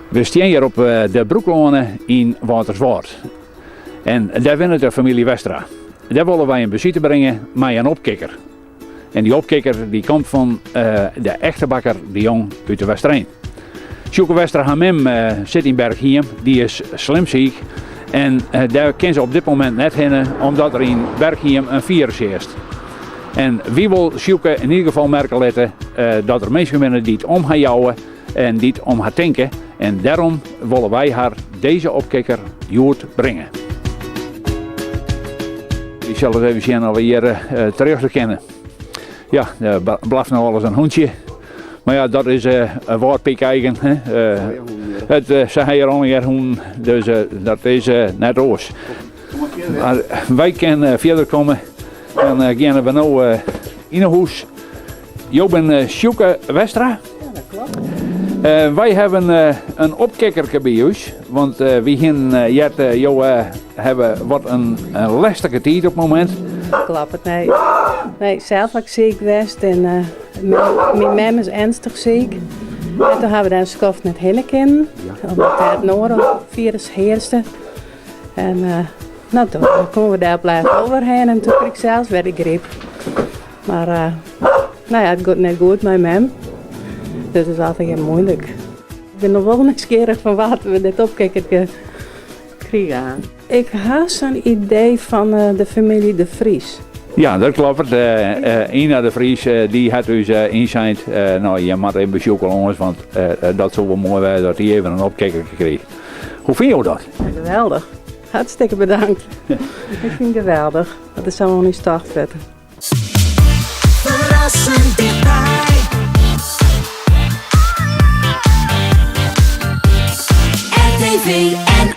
We stean hjir op de Broekloane yn Wâlterswâld. En dêr wennet de famylje Westra. Dêr wolle wy in besite bringe mei in opkikker. En dy opkikker die komt fan de echte bakker De Jong út de Westereen. Sjoeke Westra har mem sit yn Berchhiem, dy is slim siik. En dêr kin se op dit momint net hinne, omdat der yn Berchhiem in firus hearst. En wy wol Sjoeke yn ieder gefal merke litte dat der minsken binne dy't om har jouwe en dy't om har tinke. En dêrom wolle wy har dizze opkikker hjoed bringe. Wy sille ris even sjen oft we hjir terjochte kinne. Ja, der blaft noch alris in hûntsje. Mar ja, dat is in Wâldpyk eigen. It, se ha hjir allegear hûnen, dus dat is net oars. Mar wy kinne fierder komme. Dan geane we no yn 'e hûs. Jo binne Sjoeke Westra. Ja, dat klopt. Wy hawwe in opkikkerke by ús, want wy hienen heard, jo hawwe wat in lestige tiid op it momint. Kloppet, nee. Nee, sels ha ik siik west en myn mem is ernstich siik. En toen ha we dêr in skoft net hinne kinnen, omdat dêr it norovirus hearste. En no, toen koene we dêr op lêst wol wer hinne en toen krige ik sels wer de gryp. Mar no ja, it giet net goed mei mem, dus it is altyd muoilik. Ik bin noch wol nijsgjirrich fan wa't we dit opkikkerke krigen ha. Ik ha sa'n idee fan de famylje De Vries. Ja, dat kloppet. Ina de Vries dy hat ús ynsein, no je moatte even by Sjoeke lâns, want dat soe wol moai wêze as dy even in opkikkerke kriget. Hoe fine jo dat? Ja, geweldich. Hartstikke bedankt. Ik fyn it geweldich dat der sa oan ús tocht wurdt. Ferrassend tichtby. RTV NL.